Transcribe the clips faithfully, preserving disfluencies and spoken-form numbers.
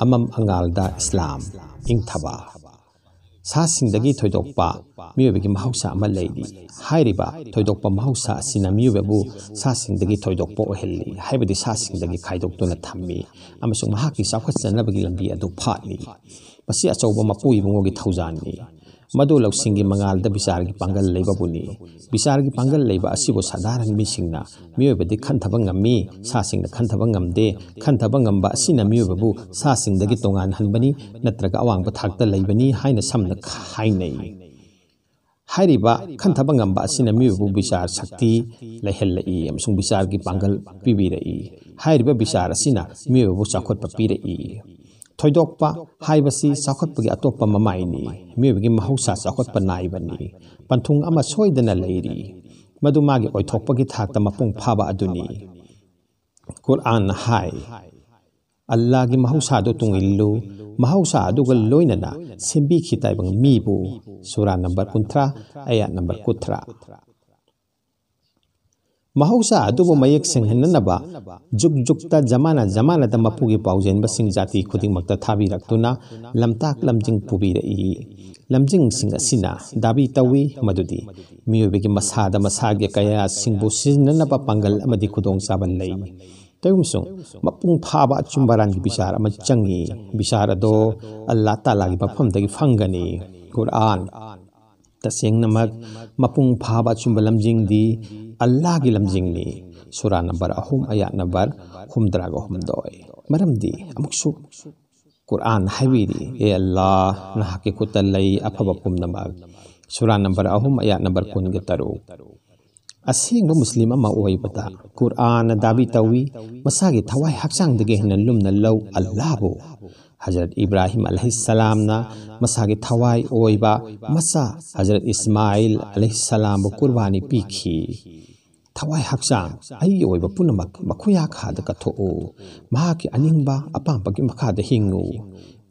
ꯑꯃꯝ ꯑꯉꯥꯜꯗ ꯏꯁꯂꯥꯝ ꯏꯪꯊꯕ꯫ ꯁꯥꯁꯤꯡꯗꯒꯤ ꯊꯣꯏꯗꯣꯛꯄ ꯃꯤꯑꯣꯏꯕꯒꯤ ꯃꯍꯧꯁꯥ ꯑꯃ ꯂꯩꯔꯤ꯫ ꯍꯥꯏꯔꯤꯕ ꯊꯣꯏꯗꯣꯛꯄ ꯃꯍꯧꯁꯥ ꯑꯁꯤꯅ ꯃꯤꯑꯣꯏꯕꯕꯨ ꯁꯥꯁꯤꯡꯗꯒꯤ ꯊꯣꯏꯗꯣꯛꯄ ꯑꯣꯏꯍꯜꯂꯤ, ꯍꯥꯏꯕꯗꯤ ꯁꯥꯁꯤꯡꯗꯒꯤ ꯈꯥꯏꯗꯣꯛꯇꯨꯅ ꯊꯝꯃꯤ ꯑꯃꯁꯨꯡ ꯃꯍꯥꯛꯀꯤ ꯆꯥꯎꯈꯠꯆꯅꯕꯒꯤ ꯂꯝꯕꯤ ꯑꯗꯨ ꯐꯥꯠꯂꯤ꯫ ꯃꯁꯤ ꯑꯆꯧꯕ ꯃꯄꯨ ꯏꯕꯨꯡꯉꯣꯒꯤ ꯊꯧꯖꯥꯜꯅꯤ꯫ ꯃꯗꯨ ꯂꯧꯁꯤꯡꯒꯤ ꯃꯉꯥꯜꯗ ꯕꯤꯆꯥꯔꯒꯤ ꯄꯥꯡꯒꯜ ꯂꯩꯕꯕꯨꯅꯤ꯫ ꯕꯤꯆꯥꯔꯒꯤ ꯄꯥꯡꯒꯜ ꯂꯩꯕ ꯑꯁꯤꯕꯨ ꯁꯥꯙꯥꯔꯟ ꯃꯤꯁꯤꯡꯅ ꯃꯤꯑꯣꯏꯕꯗꯤ ꯈꯟꯊꯕ ꯉꯝꯃꯤ, ꯁꯥꯁꯤꯡꯅ ꯈꯟꯊꯕ ꯉꯝꯗꯦ꯫ ꯈꯟꯊꯕ ꯉꯝꯕ ꯑꯁꯤꯅ ꯃꯤꯑꯣꯏꯕꯕꯨ ꯁꯥꯁꯤꯡꯗꯒꯤ ꯇꯣꯉꯥꯟꯍꯟꯕꯅꯤ, ꯅꯠꯇ꯭ꯔꯒ ꯑꯋꯥꯡꯕ ꯊꯥꯛꯇ ꯂꯩꯕꯅꯤ ꯍꯥꯏꯅ ꯁꯝꯅ ꯍꯥꯏꯅꯩ꯫ ꯍꯥꯏꯔꯤꯕ ꯈꯟꯊꯕ ꯉꯝꯕ ꯑꯁꯤꯅ ꯃꯤꯑꯣꯏꯕꯕꯨ ꯕꯤꯆꯥꯔ ꯁꯛꯇꯤ ꯂꯩꯍꯜꯂꯛꯏ ꯑꯃꯁꯨꯡ ꯕꯤꯆꯥꯔꯒꯤ ꯄꯥꯡꯒꯜ ꯄꯤꯕꯤꯔꯛꯏ꯫ ꯍꯥꯏꯔꯤꯕ ꯕꯤꯆꯥꯔ ꯑꯁꯤꯅ ꯃꯤꯑꯣꯏꯕꯕꯨ ꯆꯥꯎꯈꯠꯄ ꯄꯤꯔꯛꯏ꯫ ꯊꯣꯏꯗꯣꯛꯄ ꯍꯥꯏꯕꯁꯤ ꯆꯥꯎꯈꯠꯄꯒꯤ ꯑꯇꯣꯞꯄ ꯃꯃꯥꯏꯅꯤ꯫ ꯃꯤꯑꯣꯏꯕꯒꯤ ꯃꯍꯧꯁꯥ ꯆꯥꯎꯈꯠꯄ ꯅꯥꯏꯕꯅꯤ꯫ ꯄꯟꯊꯨꯡ ꯑꯃ ꯁꯣꯏꯗꯅ ꯂꯩꯔꯤ꯫ ꯃꯗꯨ ꯃꯥꯒꯤ ꯑꯣꯏꯊꯣꯛꯄꯒꯤ ꯊꯥꯛꯇ ꯃꯄꯨꯡ ꯐꯥꯕ ꯑꯗꯨꯅꯤ꯫ ꯀꯨꯔꯑꯥꯟꯅ ꯍꯥꯏ, "ꯑꯜꯂꯥꯍꯒꯤ ꯃꯍꯧꯁꯥꯗꯨ ꯇꯨꯡꯏꯜꯂꯨ, ꯃꯍꯧꯁꯥ ꯑꯗꯨꯒ ꯂꯣꯏꯅꯅ ꯁꯦꯝꯕꯤꯈꯤ ꯇꯥꯏꯕꯪ ꯃꯤꯕꯨ"꯫ ꯁꯨꯔꯥ ꯅꯝꯕꯔ ꯀꯨꯟꯊ꯭ꯔꯥ, ꯑꯌꯥꯠ ꯅꯝꯕꯔ ꯀꯨꯟꯊ꯭ꯔꯥ꯫ ꯃꯍꯧꯁꯥ ꯑꯗꯨꯕꯨ ꯃꯌꯦꯛ ꯁꯦꯡꯍꯟꯅꯅꯕ ꯖꯨꯛ ꯖꯨꯛꯇ, ꯖꯃꯥꯅ ꯖꯃꯥꯅꯗ ꯃꯄꯨꯒꯤ ꯄꯥꯎꯖꯦꯟꯕꯁꯤꯡ ꯖꯥꯇꯤ ꯈꯨꯗꯤꯡꯃꯛꯇ ꯊꯥꯕꯤꯔꯛꯇꯨꯅ ꯂꯝꯇꯥꯛ ꯂꯝꯖꯤꯡ ꯄꯨꯕꯤꯔꯛꯏ꯫ ꯂꯝꯖꯤꯡꯁꯤꯡ ꯑꯁꯤꯅ ꯗꯥꯕꯤ ꯇꯧꯏ ꯃꯗꯨꯗꯤ ꯃꯤꯑꯣꯏꯕꯒꯤ ꯃꯁꯥꯗ ꯃꯁꯥꯒꯤ ꯀꯌꯥꯁꯤꯡꯕꯨ ꯁꯤꯖꯤꯟꯅꯅꯕ ꯄꯥꯡꯒꯜ ꯑꯃꯗꯤ ꯈꯨꯗꯣꯡꯆꯥꯕ ꯂꯩ꯫ ꯇꯧꯏꯒꯨꯝꯁꯨꯡ, ꯃꯄꯨꯡ ꯐꯥꯕ ꯑꯆꯨꯝꯕ ꯑꯔꯥꯟꯒꯤ ꯕꯤꯆꯥꯔ ꯑꯃ ꯆꯪꯏ꯫ ꯕꯤꯆꯥꯔ ꯑꯗꯣ ꯑꯜꯂꯥꯍ ꯇꯥꯂꯥꯒꯤ ꯃꯐꯝꯗꯒꯤ ꯐꯪꯒꯅꯤ꯫ ꯀꯨꯔꯑꯥꯟ ꯇꯁꯦꯡꯅꯃꯛ ꯃꯄꯨꯡ ꯐꯥꯕ ꯑꯆꯨꯝꯕ ꯂꯝꯖꯤꯡꯗꯤ ꯑꯜꯂꯥꯍꯒꯤ ꯂꯝꯖꯤꯡꯅꯤ꯫ ꯁꯨꯔꯥ ꯅꯝꯕꯔ ꯑꯍꯨꯝ, ꯑꯌꯥꯠ ꯅꯝꯕꯔ ꯍꯨꯝꯗ꯭ꯔꯥꯒ ꯍꯨꯝꯗꯣꯏ꯫ ꯃꯔꯝꯗꯤ ꯑꯃꯨꯛꯁꯨ ꯀꯨꯔꯑꯥꯟ ꯍꯥꯏꯕꯤꯔꯤ, "ꯑꯦ ꯑꯜꯂꯥꯍ, ꯅꯍꯥꯛꯀꯤ ꯈꯨꯠꯇ ꯂꯩ ꯑꯐꯕ ꯄꯨꯝꯅꯃꯛ"꯫ ꯁꯨꯔꯥ ꯅꯝꯕꯔ ꯑꯍꯨꯝ, ꯑꯌꯥꯠ ꯅꯝꯕꯔ ꯀꯨꯟꯒ ꯇꯔꯨꯛ꯫ ꯑꯁꯦꯡꯕ ꯃꯨꯁꯂꯤꯝ ꯑꯃ ꯑꯣꯏꯕꯗ ꯀꯨꯔꯑꯥꯟꯅ ꯗꯥꯕꯤ ꯇꯧꯏ, ꯃꯁꯥꯒꯤ ꯊꯋꯥꯏ ꯍꯛꯆꯥꯡꯗꯒꯤ ꯍꯦꯟꯅ ꯂꯨꯝꯅ ꯂꯧ ꯑꯜꯂꯥꯍꯕꯨ꯫ ꯍꯖꯔꯠ ꯏꯕ꯭ꯔꯥꯍꯤꯝ ꯑꯂꯩꯍꯤꯁꯁꯂꯥꯝꯅ ꯃꯁꯥꯒꯤ ꯊꯋꯥꯏ ꯑꯣꯏꯕ ꯃꯆꯥ ꯍꯖꯔꯠ ꯏꯁꯃꯥꯏꯜ ꯑꯂꯩꯍꯤꯁꯁꯂꯥꯝꯕꯨ ꯀꯨꯔꯕꯥꯅꯤ ꯄꯤꯈꯤ꯫ "ꯊꯋꯥꯏ ꯍꯛꯆꯥꯡ ꯑꯩꯒꯤ ꯑꯣꯏꯕ ꯄꯨꯝꯅꯃꯛ ꯃꯈꯣꯏ ꯌꯥꯈꯥꯗ ꯀꯠꯊꯣꯛꯎ꯫ ꯃꯍꯥꯛꯀꯤ ꯑꯅꯤꯡꯕ ꯑꯄꯥꯝꯕꯒꯤ ꯃꯈꯥꯗ ꯍꯤꯡꯉꯨ"꯫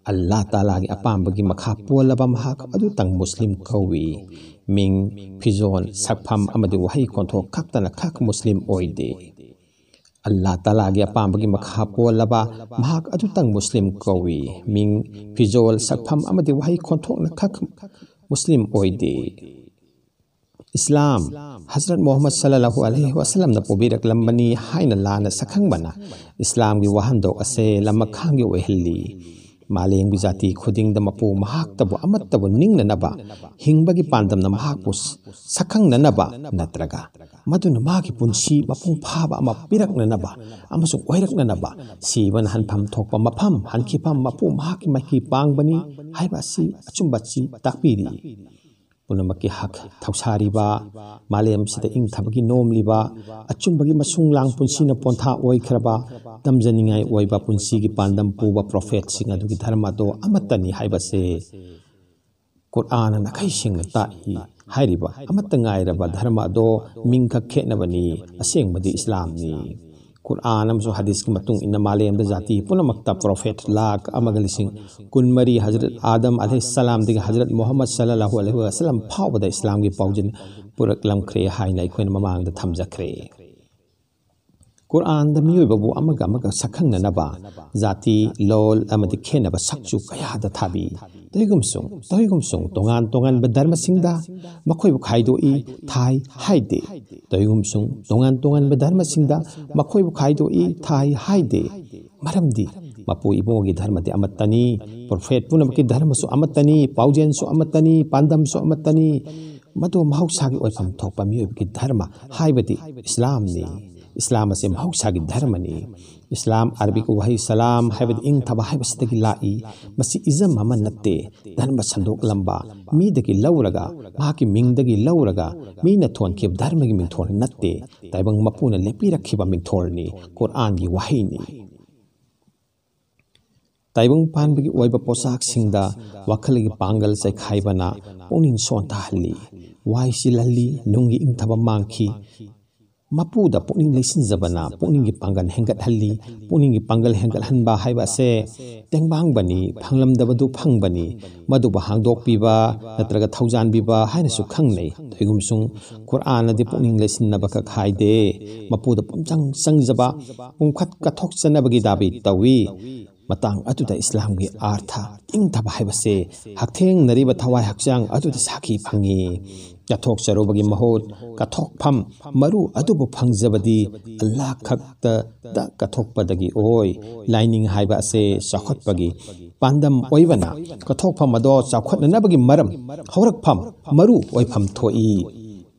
ꯑꯜꯂꯥꯍ ꯇꯥꯂꯥꯒꯤ ꯑꯄꯥꯝꯕꯒꯤ ꯃꯈꯥ ꯄꯣꯜꯂꯕ ꯃꯍꯥꯛ ꯑꯗꯨꯇꯪ ꯃꯨꯁꯂꯤꯝ ꯀꯧꯏ꯫ ꯃꯤꯡ, ꯐꯤꯖꯣꯜ, ꯁꯛꯐꯝ ꯑꯃꯗꯤ ꯋꯥꯍꯩ ꯈꯣꯟꯊꯣꯛ ꯈꯛꯇꯅ ꯈꯛ ꯃꯨꯁꯂꯤꯝ ꯑꯣꯏꯗꯦ꯫ ꯑꯜꯂꯥ ꯇꯥꯂꯥꯒꯤ ꯑꯄꯥꯝꯕꯒꯤ ꯃꯈꯥ ꯄꯣꯜꯂꯕ ꯃꯍꯥꯛ ꯑꯗꯨꯇꯪ ꯃꯨꯁꯂꯤꯝ ꯀꯧꯏ꯫ ꯃꯤꯡ, ꯐꯤꯖꯣꯜ, ꯁꯛꯐꯝ ꯑꯃꯗꯤ ꯋꯥꯍꯩ ꯈꯣꯟꯊꯣꯛꯅ ꯈꯛ ꯃꯨꯁꯂꯤꯝ ꯑꯣꯏꯗꯦ꯫ ꯏꯁꯂꯥꯝ, ꯍꯖꯔꯠ ꯃꯨꯍꯝꯃꯗ ꯁꯜꯂꯜꯂꯥꯍꯨ ꯑꯂꯩꯍꯤ ꯋꯥꯁꯜꯂꯝꯅ ꯄꯨꯕꯤꯔꯛꯂꯝꯕꯅꯤ ꯍꯥꯏꯅ ꯂꯥꯟꯅ ꯁꯛꯈꯪꯕꯅ ꯏꯁꯂꯥꯝꯒꯤ ꯋꯥꯍꯟꯊꯣꯛ ꯑꯁꯦ ꯂꯃꯈꯥꯡꯒꯤ ꯑꯣꯏꯍꯜꯂꯤ꯫ ꯃꯥꯂꯦꯝꯒꯤ ꯖꯥꯇꯤ ꯈꯨꯗꯤꯡꯗ ꯃꯄꯨ ꯃꯍꯥꯛꯇꯕꯨ ꯑꯃꯠꯇꯕꯨ ꯅꯤꯡꯅꯅꯕ, ꯍꯤꯡꯕꯒꯤ ꯄꯥꯟꯗꯝꯅ ꯃꯍꯥꯛꯄꯨ ꯁꯛꯈꯪꯅꯅꯕ ꯅꯠꯇ꯭ꯔꯒ ꯃꯗꯨꯅ ꯃꯥꯒꯤ ꯄꯨꯟꯁꯤ ꯃꯄꯨꯡ ꯐꯥꯕ ꯑꯃ ꯄꯤꯔꯛꯅꯅꯕ ꯑꯃꯁꯨꯡ ꯑꯣꯏꯔꯛꯅꯅꯕ ꯁꯤꯕꯅ ꯍꯟꯐꯝ ꯊꯣꯛꯄ ꯃꯐꯝ, ꯍꯟꯈꯤꯐꯝ, ꯃꯄꯨ ꯃꯍꯥꯛꯀꯤ ꯃꯥꯏꯀꯩ ꯄꯥꯡꯕꯅꯤ ꯍꯥꯏꯕ ꯑꯁꯤ ꯑꯆꯨꯝꯕ ꯑꯁꯤ ꯇꯥꯛꯄꯤꯔꯤ꯫ ꯄꯨꯝꯅꯃꯛꯀꯤ ꯍꯛ ꯊꯧꯁꯥꯔꯤꯕ, ꯃꯥꯂꯦꯝꯁꯤꯗ ꯏꯪꯊꯕꯒꯤ ꯅꯣꯝꯂꯤꯕ, ꯑꯆꯨꯝꯕꯒꯤ ꯃꯁꯨꯡ ꯂꯥꯡ ꯄꯨꯟꯁꯤꯅ ꯄꯣꯟꯊꯥ ꯑꯣꯏꯈ꯭ꯔꯕ, ꯇꯝꯖꯅꯤꯡꯉꯥꯏ ꯑꯣꯏꯕ ꯄꯨꯟꯁꯤꯒꯤ ꯄꯥꯟꯗꯝ ꯄꯨꯕ ꯄ꯭ꯔꯣꯐꯦꯠꯁꯤꯡ ꯑꯗꯨꯒꯤ ꯙꯔꯃ ꯑꯗꯣ ꯑꯃꯠꯇꯅꯤ ꯍꯥꯏꯕꯁꯦ ꯀꯨꯔꯑꯥꯟꯅ ꯅꯥꯈꯩ ꯁꯦꯡꯅ ꯇꯥꯛꯏ꯫ ꯍꯥꯏꯔꯤꯕ ꯑꯃꯠꯇ ꯉꯥꯏꯔꯕ ꯙꯔꯃ ꯑꯗꯣ ꯃꯤꯡꯈꯛ ꯈꯦꯠꯅꯕꯅꯤ, ꯑꯁꯦꯡꯕꯗꯤ ꯏꯁꯂꯥꯝꯅꯤ꯫ ꯀꯨꯔꯑꯥꯟ ꯑꯃꯁꯨꯡ ꯍꯗꯤꯁꯀꯤ ꯃꯇꯨꯡ ꯏꯟꯅ ꯃꯥꯂꯦꯝꯗ ꯖꯥꯇꯤ ꯄꯨꯝꯅꯃꯛꯇ ꯄ꯭ꯔꯣꯐꯦꯠ ꯂꯥꯈ ꯑꯃꯒ ꯂꯤꯁꯤꯡ ꯀꯨꯟꯃꯔꯤ, ꯍꯖꯔꯠ ꯑꯥꯗꯝ ꯑꯂꯩꯍꯤꯁꯁꯂꯥꯝꯗꯒꯤ ꯍꯖꯔꯠ ꯃꯨꯍꯝꯃꯗ ꯁꯜꯂꯜꯂꯥꯍꯨ ꯑꯂꯩꯍꯤ ꯋꯥꯁꯜꯂꯝ ꯐꯥꯎꯕꯗ ꯏꯁꯂꯥꯝꯒꯤ ꯄꯥꯎꯖꯦꯜ ꯄꯨꯔꯛꯂꯝꯈ꯭ꯔꯦ ꯍꯥꯏꯅ ꯑꯩꯈꯣꯏꯅ ꯃꯃꯥꯡꯗ ꯊꯝꯖꯈ꯭ꯔꯦ꯫ ꯀꯨꯔꯑꯥꯟꯗ ꯃꯤꯑꯣꯏꯕꯕꯨ ꯑꯃꯒ ꯑꯃꯒ ꯁꯛꯈꯪꯅꯅꯕ ꯖꯥꯇꯤ, ꯂꯣꯜ ꯑꯃꯗꯤ ꯈꯦꯠꯅꯕ ꯁꯛꯆꯨ ꯀꯌꯥꯗ ꯊꯥꯕꯤ꯫ ꯇꯧꯏꯒꯨꯝꯁꯨꯡ, ꯇꯧꯏꯒꯨꯝꯁꯨꯡ ꯇꯣꯉꯥꯟ ꯇꯣꯉꯥꯟꯕ ꯙꯔꯃꯁꯤꯡꯗ ꯃꯈꯣꯏꯕꯨ ꯈꯥꯏꯗꯣꯛꯏ, ꯊꯥꯏ ꯍꯥꯏꯗꯦ꯫ ꯇꯧꯏꯒꯨꯝꯁꯨꯡ ꯇꯣꯉꯥꯟ ꯇꯣꯉꯥꯟꯕ ꯙꯔꯃꯁꯤꯡꯗ ꯃꯈꯣꯏꯕꯨ ꯈꯥꯏꯗꯣꯛꯏ, ꯊꯥꯏ ꯍꯥꯏꯗꯦ꯫ ꯃꯔꯝꯗꯤ ꯃꯄꯨ ꯏꯕꯨꯡꯒꯤ ꯙꯔꯃꯗꯤ ꯑꯃꯠꯇꯅꯤ, ꯄ꯭ꯔꯣꯐꯦꯠ ꯄꯨꯝꯅꯃꯛꯀꯤ ꯙꯔꯃꯁꯨ ꯑꯃꯠꯇꯅꯤ, ꯄꯥꯎꯖꯦꯜꯁꯨ ꯑꯃꯠꯇꯅꯤ, ꯄꯥꯟꯗꯝꯁꯨ ꯑꯃꯠꯇꯅꯤ꯫ ꯃꯗꯨ ꯃꯍꯧꯁꯥꯒꯤ ꯑꯣꯏꯐꯝ ꯊꯣꯛꯄ ꯃꯤꯑꯣꯏꯕꯒꯤ ꯙꯔꯃ ꯍꯥꯏꯕꯗꯤ ꯏꯁꯂꯥꯝꯅꯤ꯫ ꯏꯁꯂꯥꯝ ꯑꯁꯤ ꯃꯍꯧꯁꯥꯒꯤ ꯙꯔꯃꯅꯤ꯫ ꯏꯁꯂꯥꯝ ꯑꯔꯕꯤꯛ ꯋꯥꯍꯩ ꯁꯂꯥꯝ ꯍꯥꯏꯕꯗꯤ ꯏꯪꯊꯕ ꯍꯥꯏꯕꯁꯤꯗꯒꯤ ꯂꯥꯛꯏ꯫ ꯃꯁꯤ ꯏꯖꯝ ꯑꯃ ꯅꯠꯇꯦ꯫ ꯙꯔꯃ ꯁꯟꯗꯣꯛꯂꯝꯕ ꯃꯤꯗꯒꯤ ꯂꯧꯔꯒ, ꯃꯍꯥꯛꯀꯤ ꯃꯤꯡꯗꯒꯤ ꯂꯧꯔꯒ ꯃꯤꯅ ꯊꯣꯟꯈꯤꯕ ꯙꯔꯃꯒꯤ ꯃꯤꯡꯊꯣꯜ ꯅꯠꯇꯦ꯫ ꯇꯥꯏꯕꯪ ꯃꯄꯨꯅ ꯂꯦꯞꯄꯤꯔꯛꯈꯤꯕ ꯃꯤꯡꯊꯣꯜꯅꯤ, ꯀꯨꯔꯑꯥꯟꯒꯤ ꯋꯥꯍꯩꯅꯤ꯫ ꯇꯥꯏꯕꯪ ꯄꯥꯟꯕꯒꯤ ꯑꯣꯏꯕ ꯄꯣꯠꯁꯛꯁꯤꯡꯗ ꯋꯥꯈꯜꯒꯤ ꯄꯥꯡꯒꯜ ꯆꯥꯏꯈꯥꯏꯕꯅ ꯄꯨꯛꯅꯤꯡ ꯁꯣꯟꯊꯍꯜꯂꯤ꯫ ꯋꯥꯏ ꯆꯤꯜꯍꯜꯂꯤ, ꯅꯨꯡꯒꯤ ꯏꯪꯊꯕ ꯃꯥꯡꯈꯤ꯫ ꯃꯄꯨꯗ ꯄꯨꯛꯅꯤꯡ ꯂꯩꯁꯤꯟꯖꯕꯅ ꯄꯨꯛꯅꯤꯡꯒꯤ ꯄꯥꯡꯒꯜ ꯍꯦꯟꯒꯠꯍꯜꯂꯤ꯫ ꯄꯨꯛꯅꯤꯡꯒꯤ ꯄꯥꯡꯒꯜ ꯍꯦꯟꯒꯠꯍꯟꯕ ꯍꯥꯏꯕ ꯑꯁꯦ ꯇꯦꯡꯕꯥꯡꯕꯅꯤ, ꯐꯪꯂꯝꯗꯕꯗꯨ ꯐꯪꯕꯅꯤ꯫ ꯃꯗꯨꯕꯨ ꯍꯥꯡꯗꯣꯛꯄꯤꯕ ꯅꯠꯇ꯭ꯔꯒ ꯊꯧꯖꯥꯟꯕꯤꯕ ꯍꯥꯏꯅꯁꯨ ꯈꯪꯅꯩ꯫ ꯀꯩꯒꯨꯝꯁꯨꯡ ꯀꯨꯔꯥꯟꯅꯗꯤ ꯄꯨꯛꯅꯤꯡ ꯂꯩꯁꯤꯟꯅꯕ ꯈꯛ ꯍꯥꯏꯗꯦ, ꯃꯄꯨꯗ ꯄꯨꯝꯆꯪ ꯆꯪꯖꯕ, ꯄꯨꯝꯈꯠ ꯀꯠꯊꯣꯛꯆꯅꯕꯒꯤ ꯗꯥꯕꯤ ꯇꯧꯏ꯫ ꯃꯇꯥꯡ ꯑꯗꯨꯗ ꯏꯁꯂꯥꯝꯒꯤ ꯑꯥꯔꯊ ꯏꯪꯊꯕ ꯍꯥꯏꯕꯁꯦ ꯍꯛꯊꯦꯡꯅꯔꯤꯕ ꯊꯋꯥꯏ ꯍꯛꯆꯥꯡ ꯑꯗꯨꯗ ꯁꯥꯈꯤ ꯐꯪꯏ꯫ ꯀꯠꯊꯣꯛꯆꯔꯨꯕꯒꯤ ꯃꯍꯨꯠ ꯀꯠꯊꯣꯛꯐꯝ ꯃꯔꯨ ꯑꯗꯨꯕꯨ ꯐꯪꯖꯕꯗꯤ ꯑꯜꯂꯥꯍ ꯈꯛꯇꯗ ꯀꯠꯊꯣꯛꯄꯗꯒꯤ ꯑꯣꯏ꯫ ꯂꯥꯏꯅꯤꯡ ꯍꯥꯏꯕ ꯑꯁꯦ ꯆꯥꯎꯈꯠꯄꯒꯤ ꯄꯥꯟꯗꯝ ꯑꯣꯏꯕꯅ, ꯀꯠꯊꯣꯛꯐꯝ ꯑꯗꯣ ꯆꯥꯎꯈꯠꯅꯅꯕꯒꯤ ꯃꯔꯝ, ꯍꯧꯔꯛꯐꯝ, ꯃꯔꯨ ꯑꯣꯏꯐꯝ ꯊꯣꯛꯏ꯫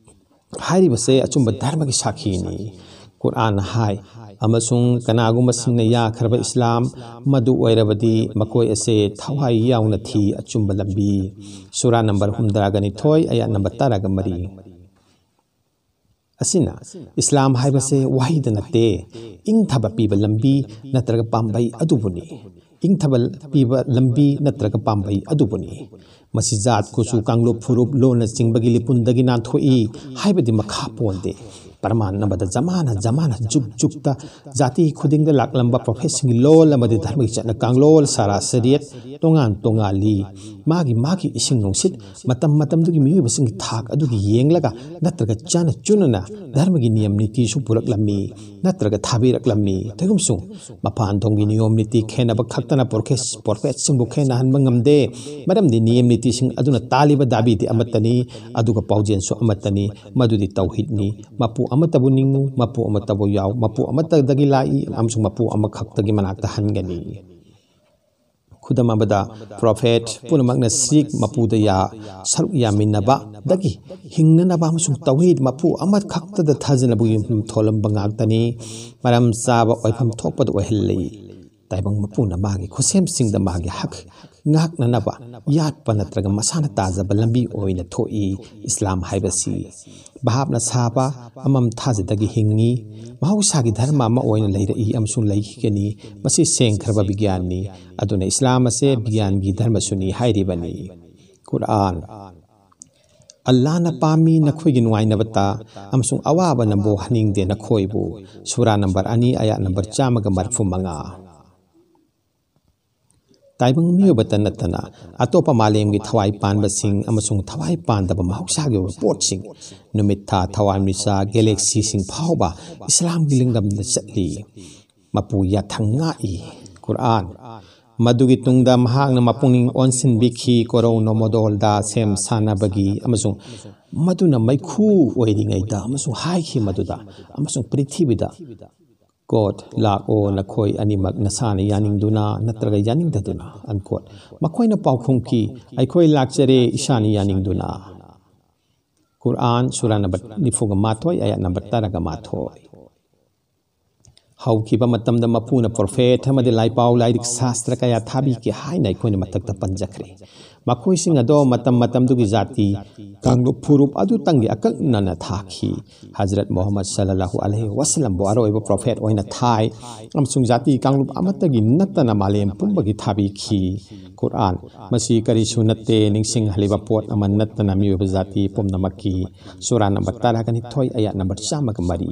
ꯍꯥꯏꯔꯤꯕꯁꯦ ꯑꯆꯨꯝꯕ ꯙꯔꯃꯒꯤ ꯁꯥꯈꯤꯅꯤ꯫ ꯀꯨꯔꯥꯟꯅ ꯍꯥꯏ, "ꯑꯃꯁꯨꯡ ꯀꯅꯥꯒꯨꯝꯕꯁꯤꯡꯅ ꯌꯥꯈ꯭ꯔꯕ ꯏꯁꯂꯥꯝ ꯃꯗꯨ ꯑꯣꯏꯔꯕꯗꯤ ꯃꯈꯣꯏ ꯑꯁꯦ ꯊꯋꯥꯏ ꯌꯥꯎꯅ ꯊꯤ ꯑꯆꯨꯝꯕ ꯂꯝꯕꯤ"꯫ ꯁꯨꯔꯥ ꯅꯝꯕꯔ ꯍꯨꯝꯗ꯭ꯔꯥꯒ ꯅꯤꯊꯣꯏ, ꯑꯌꯥꯠ ꯅꯝꯕꯔ ꯇꯔꯥꯒ ꯃꯔꯤ꯫ ꯑꯁꯤꯅ ꯏꯁꯂꯥꯝ ꯍꯥꯏꯕꯁꯦ ꯋꯥꯍꯩꯗ ꯅꯠꯇꯦ, ꯏꯪꯊꯕ ꯄꯤꯕ ꯂꯝꯕꯤ ꯅꯠꯇ꯭ꯔꯒ ꯄꯥꯝꯕꯩ ꯑꯗꯨꯕꯨꯅꯤ꯫ ꯏꯪꯊꯕ ꯄꯤꯕ ꯂꯝꯕꯤ ꯅꯠꯇ꯭ꯔꯒ ꯄꯥꯝꯕꯩ ꯑꯗꯨꯕꯨꯅꯤ꯫ ꯃꯁꯤ ꯖꯥꯠ, ꯀꯨꯆꯨ, ꯀꯥꯡꯂꯨꯞ, ꯐꯨꯔꯨꯞ, ꯂꯣꯟꯅꯆꯤꯡꯕꯒꯤ ꯂꯤꯄꯨꯟꯗꯒꯤ ꯅꯥꯟꯊꯣꯛꯏ ꯍꯥꯏꯕꯗꯤ ꯃꯈꯥ ꯄꯣꯟꯗꯦ꯫ ꯄ꯭ꯔꯃꯥꯟ ꯑꯃꯗ ꯖꯃꯥꯅ ꯖꯃꯥꯅ, ꯖꯨꯛ ꯖꯨꯛꯇ ꯖꯥꯇꯤ ꯈꯨꯗꯤꯡꯗ ꯂꯥꯛꯂꯝꯕ ꯄ꯭ꯔꯣꯐꯦꯠꯁꯤꯡꯒꯤ ꯂꯣꯜ ꯑꯃꯗꯤ ꯙꯔꯃꯒꯤ ꯆꯠꯅ ꯀꯥꯡꯂꯣꯜ, ꯁꯥꯔꯥ ꯁꯔꯤꯌꯠ ꯇꯣꯉꯥꯟ ꯇꯣꯉꯥꯜꯂꯤ꯫ ꯃꯥꯒꯤ ꯃꯥꯒꯤ ꯏꯁꯤꯡ ꯅꯨꯡꯁꯤꯠ, ꯃꯇꯝ ꯃꯇꯝꯗꯨꯒꯤ ꯃꯤꯑꯣꯏꯕꯁꯤꯡꯒꯤ ꯊꯥꯛ ꯑꯗꯨꯒꯤ ꯌꯦꯡꯂꯒ ꯅꯠꯇ꯭ꯔꯒ ꯆꯥꯅ ꯆꯨꯅꯅ ꯙꯔꯃꯒꯤ ꯅꯤꯌꯝ ꯅꯤꯇꯤꯁꯨ ꯄꯨꯔꯛꯂꯝꯃꯤ ꯅꯠꯇ꯭ꯔꯒ ꯊꯥꯕꯤꯔꯛꯂꯝꯃꯤ꯫ ꯀꯩꯒꯨꯝꯁꯨ ꯃꯄꯥꯟꯊꯣꯡꯒꯤ ꯅꯤꯌꯣꯝ ꯅꯤꯇꯤ ꯈꯦꯠꯅꯕ ꯈꯛꯇꯅ ꯄ꯭ꯔꯣꯐꯦꯠ-, ꯄ꯭ꯔꯣꯐꯦꯠꯁꯤꯡꯕꯨ ꯈꯦꯠꯅꯍꯟꯕ ꯉꯝꯗꯦ꯫ ꯃꯔꯝꯗꯤ ꯅꯤꯌꯝ ꯅꯤꯇꯤꯁꯤꯡ ꯑꯗꯨꯅ ꯇꯥꯜꯂꯤꯕ ꯗꯥꯕꯤꯗꯤ ꯑꯃꯠꯇꯅꯤ, ꯑꯗꯨꯒ ꯄꯥꯎꯖꯦꯜꯁꯨ ꯑꯃꯠꯇꯅꯤ꯫ ꯃꯗꯨꯗꯤ ꯇꯧꯍꯤꯗꯅꯤ꯫ ꯃꯄꯨ ꯑꯃꯠꯇꯕꯨ ꯅꯤꯡꯉꯨ, ꯃꯄꯨ ꯑꯃꯠꯇꯕꯨ ꯌꯥꯎ, ꯃꯄꯨ ꯑꯃꯠꯇꯗꯒꯤ ꯂꯥꯛꯏ ꯑꯃꯁꯨꯡ ꯃꯄꯨ ꯑꯃꯈꯛꯇꯒꯤ ꯃꯅꯥꯛꯇ ꯍꯟꯒꯅꯤ꯫ ꯈꯨꯗꯝ ꯑꯃꯗ, ꯄ꯭ꯔꯣꯐꯦꯠ ꯄꯨꯝꯅꯃꯛꯅ ꯁꯤꯈ ꯃꯄꯨꯗ ꯌꯥ-, ꯁꯔꯨꯛ ꯌꯥꯃꯤꯟꯅꯕꯗꯒꯤ ꯍꯤꯡꯅꯅꯕ ꯑꯃꯁꯨꯡ ꯇꯧꯍꯤꯗ ꯃꯄꯨ ꯑꯃꯈꯛꯇꯗ ꯊꯥꯖꯅꯕꯒꯤ ꯌꯨꯝꯐꯝ ꯊꯣꯜꯂꯝꯕ ꯉꯥꯛꯇꯅꯤ꯫ ꯃꯔꯝ ꯆꯥꯕ ꯑꯣꯏꯐꯝ ꯊꯣꯛꯄꯗ ꯑꯣꯏꯍꯜꯂꯤ꯫ ꯇꯥꯏꯕꯪ ꯃꯄꯨꯅ ꯃꯥꯒꯤ ꯈꯨꯠꯁꯦꯝꯁꯤꯡꯗ ꯃꯥꯒꯤ ꯍꯛ ꯉꯥꯛꯅꯅꯕ ꯌꯥꯠꯄ ꯅꯠꯇ꯭ꯔꯒ ꯃꯁꯥꯅ ꯇꯥꯖꯕ ꯂꯝꯕꯤ ꯑꯣꯏꯅ ꯊꯣꯛꯏ꯫ ꯏꯁꯂꯥꯝ ꯍꯥꯏꯕꯁꯤ ꯚꯥꯞꯅ ꯁꯥꯕ ꯑꯃꯝ ꯊꯥꯖꯗꯒꯤ ꯍꯤꯡꯉꯤ꯫ ꯃꯍꯧꯁꯥꯒꯤ ꯙꯔꯃ ꯑꯃ ꯑꯣꯏꯅ ꯂꯩꯔꯛꯏ ꯑꯃꯁꯨꯡ ꯂꯩꯈꯤꯒꯅꯤ꯫ ꯃꯁꯤ ꯁꯦꯡꯈ꯭ꯔꯕ ꯕꯤꯒ꯭ꯌꯥꯟꯅꯤ꯫ ꯑꯗꯨꯅ ꯏꯁꯂꯥꯝ ꯑꯁꯦ ꯕꯤꯒ꯭ꯌꯥꯟꯒꯤ ꯙꯔꯃꯁꯨꯅꯤ ꯍꯥꯏꯔꯤꯕꯅꯤ꯫ ꯀꯨꯔꯥꯟ꯫ ꯑꯜꯂꯥꯅ ꯄꯥꯝꯃꯤ ꯅꯈꯣꯏꯒꯤ ꯅꯨꯡꯉꯥꯏꯅꯕꯇ, ꯑꯃꯁꯨꯡ ꯑꯋꯥꯕꯅ ꯕꯣꯍꯟꯅꯤꯡꯗꯦ ꯅꯈꯣꯏꯕꯨ꯫ ꯁꯨꯔꯥ ꯅꯝꯕꯔ ꯑꯅꯤ, ꯑꯌꯥꯠ ꯅꯝꯕꯔ ꯆꯥꯝꯃꯒ ꯃꯔꯤꯐꯨ ꯃꯉꯥ꯫ ꯇꯥꯏꯕꯪ ꯃꯤꯑꯣꯏꯕꯇ ꯅꯠꯇꯅ ꯑꯇꯣꯞꯄ ꯃꯥꯂꯦꯝꯒꯤ ꯊꯋꯥꯏ ꯄꯥꯟꯕꯁꯤꯡ ꯑꯃꯁꯨꯡ ꯊꯋꯥꯏ ꯄꯥꯟꯗꯕ ꯃꯍꯧꯁꯥꯒꯤ ꯑꯣꯏꯕ ꯄꯣꯠꯁꯤꯡ, ꯅꯨꯃꯤꯠ, ꯊꯥ, ꯊꯋꯥꯟꯃꯤꯆꯥꯛ, ꯒꯦꯂꯦꯛꯁꯤꯁꯤꯡ ꯐꯥꯎꯕ ꯏꯁꯂꯥꯝꯒꯤ ꯂꯤꯡꯂꯝꯗ ꯆꯠꯂꯤ꯫ ꯃꯄꯨ ꯌꯥꯊꯪ ꯉꯥꯛꯏ꯫ ꯀꯨꯔꯑꯥꯟ꯫ ꯃꯗꯨꯒꯤ ꯇꯨꯡꯗ ꯃꯍꯥꯛꯅ ꯃꯄꯨꯛꯅꯤꯡ ꯑꯣꯟꯁꯤꯟꯕꯤꯈꯤ, ꯀꯣꯔꯧꯅꯣꯃꯣꯗꯣꯜꯗ ꯁꯦꯝ ꯁꯥꯅꯕꯒꯤ ꯑꯃꯁꯨꯡ ꯃꯗꯨꯅ ꯃꯩꯈꯨ ꯑꯣꯏꯔꯤꯉꯩꯗ ꯑꯃꯁꯨꯡ ꯍꯥꯏꯈꯤ ꯃꯗꯨꯗ ꯑꯃꯁꯨꯡ ꯄ꯭ꯔꯤꯊꯤꯕꯤꯗ, ꯀꯣꯠ, "ꯂꯥꯛꯑꯣ, ꯅꯈꯣꯏ ꯑꯅꯤꯃꯛ ꯅꯁꯥꯅ ꯌꯥꯅꯤꯡꯗꯨꯅ ꯅꯠꯇ꯭ꯔꯒ ꯌꯥꯅꯤꯡꯗꯗꯨꯅ", ꯑꯟꯀꯣꯠ꯫ ꯃꯈꯣꯏꯅ ꯄꯥꯎꯈꯨꯝꯈꯤ, "ꯑꯩꯈꯣꯏ ꯂꯥꯛꯆꯔꯦ, ꯏꯁꯥꯅ ꯌꯥꯅꯤꯡꯗꯨꯅ"꯫ ꯀꯨꯔꯑꯥꯟ, ꯁꯨꯔꯥ ꯅꯝꯕꯔ ꯅꯤꯐꯨꯒ ꯃꯥꯊꯣꯏ, ꯑꯌꯥꯠ ꯅꯝꯕꯔ ꯇꯔꯥꯒ ꯃꯥꯊꯣꯏ꯫ ꯍꯧꯈꯤꯕ ꯃꯇꯝꯗ ꯃꯄꯨꯅ ꯄ꯭ꯔꯣꯐꯦꯠ ꯑꯃꯗꯤ ꯂꯥꯏꯄꯥꯎ ꯂꯥꯏꯔꯤꯛ ꯁꯥꯁꯇ꯭ꯔ ꯀꯌꯥ ꯊꯥꯕꯤꯈꯤ ꯍꯥꯏꯅ ꯑꯩꯈꯣꯏꯅ ꯃꯊꯛꯇ ꯄꯟꯖꯈ꯭ꯔꯦ꯫ ꯃꯈꯣꯏꯁꯤꯡ ꯑꯗꯣ ꯃꯇꯝ ꯃꯇꯝꯗꯨꯒꯤ ꯖꯥꯇꯤ ꯀꯥꯡꯂꯨꯞ ꯐꯨꯔꯨꯞ ꯑꯗꯨꯇꯪꯒꯤ ꯑꯀꯛꯅꯅ ꯊꯥꯈꯤ꯫ ꯍꯖꯔꯠ ꯃꯨꯍꯝꯃꯗ ꯁꯜꯂꯜꯂꯥꯍꯨ ꯑꯂꯩꯍꯤ ꯋꯁꯜꯂꯝꯕꯨ ꯑꯔꯣꯏꯕ ꯄ꯭ꯔꯣꯐꯦꯠ ꯑꯣꯏꯅ ꯊꯥꯏ ꯑꯃꯁꯨꯡ ꯖꯥꯇꯤ ꯀꯥꯡꯂꯨꯞ ꯑꯃꯠꯇꯒꯤ ꯅꯠꯇꯅ ꯃꯥꯂꯦꯝ ꯄꯨꯝꯕꯒꯤ ꯊꯥꯕꯤꯈꯤ꯫ ꯀꯨꯔꯑꯥꯟ, ꯃꯁꯤ ꯀꯔꯤꯁꯨ ꯅꯠꯇꯦ, ꯅꯤꯡꯁꯤꯡꯍꯜꯂꯤꯕ ꯄꯣꯠ ꯑꯃ ꯅꯠꯇꯅ ꯃꯤꯑꯣꯏꯕ ꯖꯥꯇꯤ ꯄꯨꯝꯅꯃꯛꯀꯤ꯫ ꯁꯨꯔꯥ ꯅꯝꯕꯔ ꯇꯔꯥꯒ ꯅꯤꯊꯣꯏ, ꯑꯌꯥꯠ ꯅꯝꯕꯔ ꯆꯥꯝꯃꯒ ꯃꯔꯤ꯫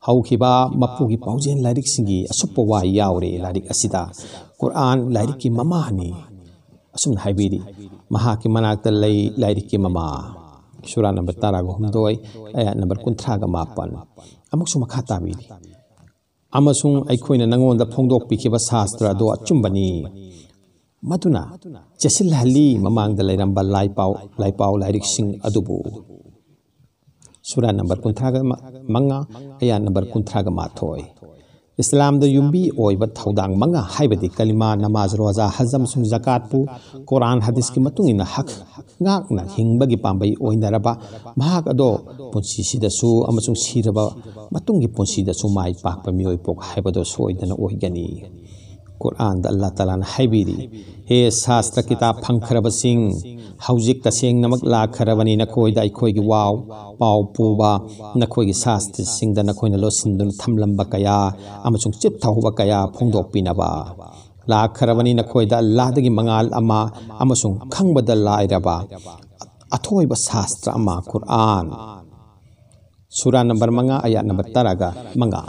ꯍꯧꯈꯤꯕ ꯃꯄꯨꯒꯤ ꯄꯥꯎꯖꯦꯜ ꯂꯥꯏꯔꯤꯛꯁꯤꯡꯒꯤ ꯑꯁꯨꯞꯄ ꯋꯥ ꯌꯥꯎꯔꯦ ꯂꯥꯏꯔꯤꯛ ꯑꯁꯤꯗ꯫ ꯀꯨꯔꯑꯥꯟ ꯂꯥꯏꯔꯤꯛꯀꯤ ꯃꯃꯥꯅꯤ꯫ ꯑꯁꯨꯝꯅ ꯍꯥꯏꯕꯤꯔꯤ, "ꯃꯍꯥꯛꯀꯤ ꯃꯅꯥꯛꯇ ꯂꯩ ꯂꯥꯏꯔꯤꯛꯀꯤ ꯃꯃꯥ"꯫ ꯁꯨꯔꯥ ꯅꯝꯕꯔ ꯇꯔꯥꯒ ꯍꯨꯝꯗꯣꯏ, ꯑꯌꯥꯠ ꯅꯝꯕꯔ ꯀꯨꯟꯊ꯭ꯔꯥꯒ ꯃꯥꯄꯟ꯫ ꯑꯃꯨꯛꯁꯨ ꯃꯈꯥ ꯇꯥꯕꯤꯔꯤ, "ꯑꯃꯁꯨꯡ ꯑꯩꯈꯣꯏꯅ ꯅꯉꯣꯟꯗ ꯐꯣꯡꯗꯣꯛꯄꯤꯈꯤꯕ ꯁꯥꯁꯇ꯭ꯔ ꯑꯗꯨ ꯑꯆꯨꯝꯕꯅꯤ, ꯃꯗꯨꯅ ꯆꯦꯠꯁꯤꯜꯍꯜꯂꯤ ꯃꯃꯥꯡꯗ ꯂꯩꯔꯝꯕ ꯂꯥꯏꯄꯥꯎ, ꯂꯥꯏꯄꯥꯎ ꯂꯥꯏꯔꯤꯛꯁꯤꯡ ꯑꯗꯨꯕꯨ"꯫ ꯁꯨꯔꯥ ꯅꯝꯕꯔ ꯀꯨꯟꯊ꯭ꯔꯥꯒ ꯃꯉꯥ, ꯑꯌꯥꯠ ꯅꯝꯕꯔ ꯀꯨꯟꯊ꯭ꯔꯥꯒ ꯃꯥꯊꯣꯏ꯫ ꯏꯁꯂꯥꯝꯗ ꯌꯨꯝꯕꯤ ꯑꯣꯏꯕ ꯊꯧꯗꯥꯡ ꯃꯉꯥ, ꯍꯥꯏꯕꯗꯤ ꯀꯂꯤꯃꯥ, ꯅꯃꯥꯖ, ꯔꯣꯖꯥ, ꯍꯖ ꯑꯃꯁꯨꯡ ꯖꯀꯥꯠꯄꯨ ꯀꯨꯔꯥꯟ ꯍꯗꯤꯁꯀꯤ ꯃꯇꯨꯡ ꯏꯟꯅ ꯍꯛ ꯉꯥꯛꯅ ꯍꯤꯡꯕꯒꯤ ꯄꯥꯝꯕꯩ ꯑꯣꯏꯅꯔꯕ ꯃꯍꯥꯛ ꯑꯗꯣ ꯄꯨꯟꯁꯤꯁꯤꯗꯁꯨ ꯑꯃꯁꯨꯡ ꯁꯤꯔꯕ ꯃꯇꯨꯡꯒꯤ ꯄꯨꯟꯁꯤꯗꯁꯨ ꯃꯥꯏ ꯄꯥꯛꯄ ꯃꯤꯑꯣꯏ ꯄꯣꯛ ꯍꯥꯏꯕꯗꯣ ꯁꯣꯏꯗꯅ ꯑꯣꯏꯒꯅꯤ꯫ ꯀꯨꯔꯑꯥꯟꯗ ꯑꯜꯂꯥꯍ ꯇꯥꯂꯥꯅ ꯍꯥꯏꯕꯤꯔꯤ, "ꯍꯦ ꯁꯥꯁꯇ꯭ꯔ ꯀꯤꯇꯥꯕ ꯐꯪꯈ꯭ꯔꯕꯁꯤꯡ, ꯍꯧꯖꯤꯛ ꯇꯁꯦꯡꯅꯃꯛ ꯂꯥꯛꯈ꯭ꯔꯕꯅꯤ ꯅꯈꯣꯏꯗ ꯑꯩꯈꯣꯏꯒꯤ ꯋꯥꯎ, ꯄꯥꯎ ꯄꯨꯕ, ꯅꯈꯣꯏꯒꯤ ꯁꯥꯁꯇ꯭ꯔꯁꯤꯡꯗ ꯅꯈꯣꯏꯅ ꯂꯣꯠꯁꯤꯟꯗꯨꯅ ꯊꯝꯂꯝꯕ ꯀꯌꯥ ꯑꯃꯁꯨꯡ ꯆꯤꯠꯊꯍꯧꯕ ꯀꯌꯥ ꯐꯣꯡꯗꯣꯛꯄꯤꯅꯕ"꯫ ꯂꯥꯛꯈ꯭ꯔꯕꯅꯤ ꯅꯈꯣꯏꯗ ꯑꯜꯂꯥꯍꯗꯒꯤ ꯃꯉꯥꯜ ꯑꯃ ꯑꯃꯁꯨꯡ ꯈꯪꯕꯗ ꯂꯥꯏꯔꯕ ꯑꯊꯣꯏꯕ ꯁꯥꯁꯇ꯭ꯔ ꯑꯃ, ꯀꯨꯔꯑꯥꯟ꯫ ꯁꯨꯔꯥ ꯅꯝꯕꯔ ꯃꯉꯥ, ꯑꯌꯥꯠ ꯅꯝꯕꯔ ꯇꯔꯥꯒ ꯃꯉꯥ꯫